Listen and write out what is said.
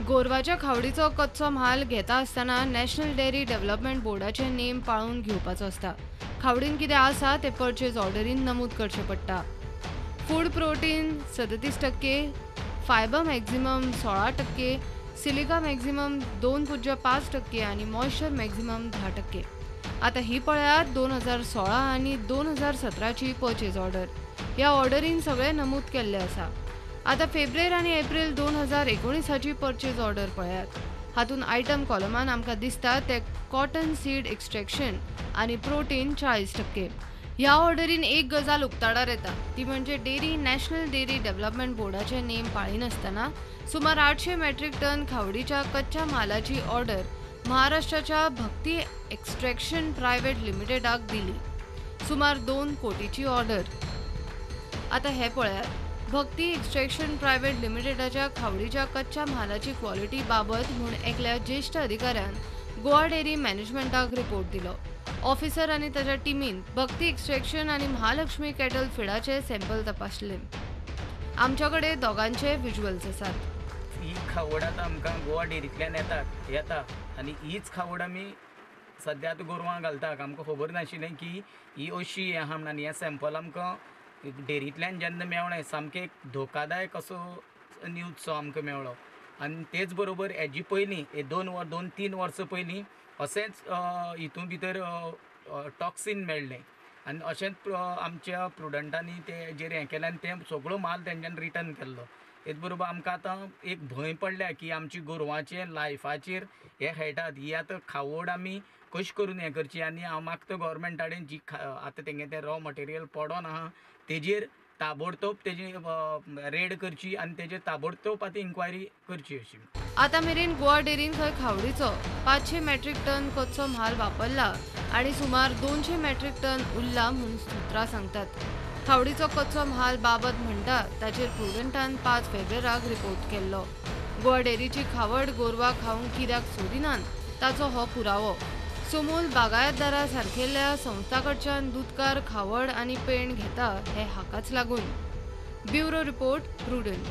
गोरवाच्या खावडीचो कच्चो म्हाल घेता आसतना नॅशनल डेअरी डेव्हलपमेंट बोर्डाचे नेम पाळून घेवपाचो आसता. खावडीन कितें आसा तें पर्चेज ऑर्डरीन नमूद करचें पडटा. Food protein 37%, fibre maximum 16%, silica maximum 2.5% आनी मॉइश्चर मॅक्झिमम 10%. आतां ही पळयात 2016 आनी 2017ची पर्चेज ऑर्डर. ह्या ऑर्डरीन सगळें नमूद केल्लें आसा. आतां फेब्रेर आनी एप्रील 2019ची पर्चेज ऑर्डर पळयात. हातूंत आयटम कॉलमान आमकां दिसता ते कॉटन सीड एक्स्ट्रॅक्शन आनी प्रोटीन 40%. ह्या ऑर्डरीन एक गजाल उक्ताडार येता ती म्हणजे डेअरी नॅशनल डेअरी डेव्हलपमेंट बोर्डाचे नेम पाळिनासतना सुमार 800 मेट्रीक टन खावडीच्या कच्च्या म्हालाची ऑर्डर महाराष्ट्राच्या भक्ती एक्स्ट्रॅक्शन प्रायव्हेट लिमिटेडाक दिली. सुमार 2 कोटीची ऑर्डर. आतां हें पळयात, भक्ती एक्स्ट्रॅक्शन प्रायव्हेट लिमिटेडाच्या खावडीच्या कच्च्या म्हालाची क्वॉलिटी बाबत म्हूण एकल्या ज्येश्ठ अधिकाऱ्यान गोवा डेअरी मॅनेजमेंटाक रिपोर्ट दिलो. ऑफिसर आनी ताच्या टिमीन भक्ती एक्स्ट्रॅक्शन आनी महालक्ष्मी कॅटल फिडाचे सॅम्पल तपासले. आमच्या कडेन दोगांचे विज्युअल्स आसात. ही खावड आतां आमकां गोवा डेअरींतल्यान येता आनी हीच खावड आमी सद्या आतां गोरवांक घालता. आमकां खबर नाशिल्लें की ही अशी हें आहा म्हणून. हें सॅम्पल आमकां डेअरींतल्यान जेन्ना मेळ्ळें सामकें एक धोकादायक असो न्यूज सो आमकां मेळ्ळो. आनी तेच बरोबर हेजी पयलीं हे 2-3 वर्सां पयलीं अशेंच हितून भितर टॉक्सीन मेळ्ळें आनी अशेंच आमच्या प्रुडंटांनी तेजेर हें केलें आनी तें सगळो माल तेंच्यांनी रिटर्न केल्लो. तेच बरोबर आमकां आतां एक भंय पडल्या की आमची गोरवांचे लायफाचेर हे खेळटात. ही आतां खावड आमी कशी करून हें करची आनी हांव मागता गोवोरमेंटा कडेन जी आतां तेंगे तें रॉ मटेरियल पडोन आहा तेजेर ताबडतोब तेजी रेड करची आनी तेजेर ताबडतोब आतां इन्क्वायरी करची अशी. आतां मेरेन गोवा डेअरीन खंय खावडीचो 500 मेट्रीक टन कच्चो म्हाल वापरला आनी सुमार 200 मेट्रीक टन उरला म्हूण सुत्रां सांगतात. खावडीचो कच्चो म्हाल बाबत म्हणटा ताचेर प्रुडंटान 5 फेब्रुवाराक रिपोर्ट केल्लो. गोवा डेअरीची खावड गोरवां खावंक कित्याक सोदिनात ताचो हो पुरावो. सुमूल बागायतदारा सारकेल्या संस्था कडच्यान दुदकार खावड आनी पेण घेता हे हाकाच लागून. Bureau report, Prudent.